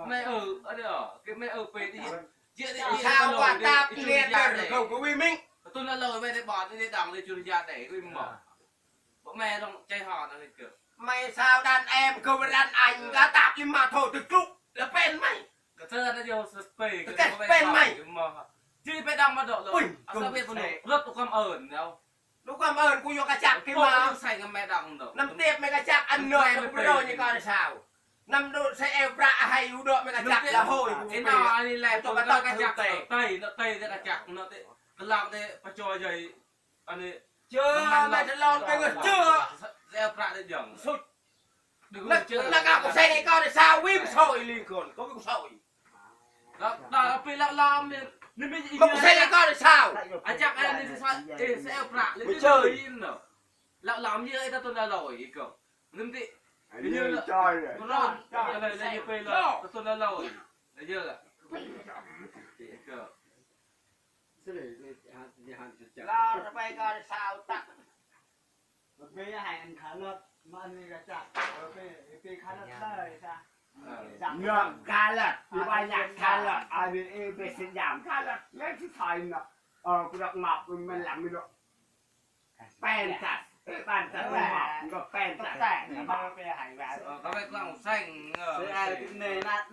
Mày ở ở đây à? Cái mày ở về đi. Dễ đi. Sao qua tạp liệt rồi không có vi minh. Tôi là lỗi về đây bỏ đi đằng đi chùa nhà để cái mà. Bố mẹ đang chạy họ đang đi kìa. Mày sao đàn em không đàn anh gã tạp đi mà thôi từ cục là bên mày. Cái thơ nó vô sập pê, cái bên mày. Mà. Chỉ phải đăng mà độ lỗi. Ui, sao biết không? Rất là cảm ơn đâu. ລູກຄວາມເອີ້ນ ກູຍົກກະຈັກຂຶ້ນມາ ໃສ່ກັບແມ່ດຳດອກ ນ້ຳຕຽບແມ່ກະຈັກ ອັນເນາະ ແມ່ ກູບໍ່ໄດ້ ນີ້ກໍຊາວ ນ້ຳດູດໃສ່ແອວປະ ໃຫ້ຢູ່ດອກແມ່ກະຈັກ ລະໂຫຍ ໄອ້ໜໍ່ອັນນີ້ແຫຼະ ຕົວກະຕັກກະຈັກ ເຕະ ເນາະ ເຕະແຕ່ກະຈັກເນາະ ເຕະກະລັກເຕະປະຈໍໃຫຍ່ ອັນນີ້ ເຈີ ແມ່ຕະຫຼອດ ເຕີເຈີ ໃສ່ແອວປະໄດ້ຫຍັງ ສຸດ ລະກະກູໃສ່ນີ້ກໍຊາວ ວິວຊອຍລີກອນ ກໍວິວຊອຍ Đó, đó, pê lạ lắm, nên, nên mới ý nghĩa. Mày có sao? Ai chắc ai nên sao? Ê, sẽ eo prạ, lấy cái gì nó. Lạ lắm như ấy, ta tuần là lỗi, ý cậu. Nên thì, hình như là, trời ơi. Nó, cái này là như pê là, ta tuần là lỗi. Là như là. Ý cậu. Là, nó phải có sao ta. ມັນເປັນໃຫ້ອັນຂາລົດ ມັນນີ້ກະຈັກ ເອີ ເປັນ ເປັນຂາລົດເລີຍຊະ ເອີ ຈັກ ເລື່ອງຂາລົດ ທີ່ວ່າຢາກຂາລົດ ອັນນີ້ເອ ເປັນສັນຍານຂາລົດ ແລ້ວຊິຖອຍເນາະ ເອີ ພວກໝອບມັນຫຼັງນີ້ເນາະ ແປ້ນຈັດ ເອີ ບ້ານຈັດໝອບ ມັນກໍແປ້ນຈັດ ແປ້ນ ມັນເປັນໃຫ້ແບບ ເອີ ກໍໄປກອງແຊງ ເອີ ເອີ ໃນນັດ